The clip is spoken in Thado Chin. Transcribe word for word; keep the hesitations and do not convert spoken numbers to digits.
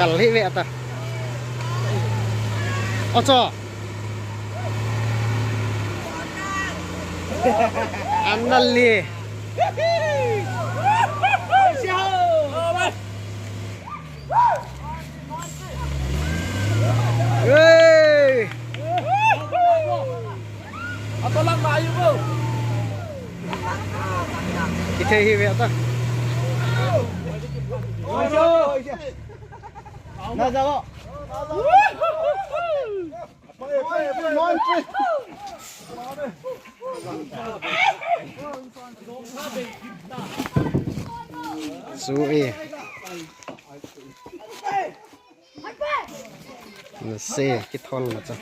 Kal hi ve ta. Ocho. Anali. Hey. Ito lang maayo mo. Kita hi ve ta. Nazawa. Su e. Na se kithon na cha.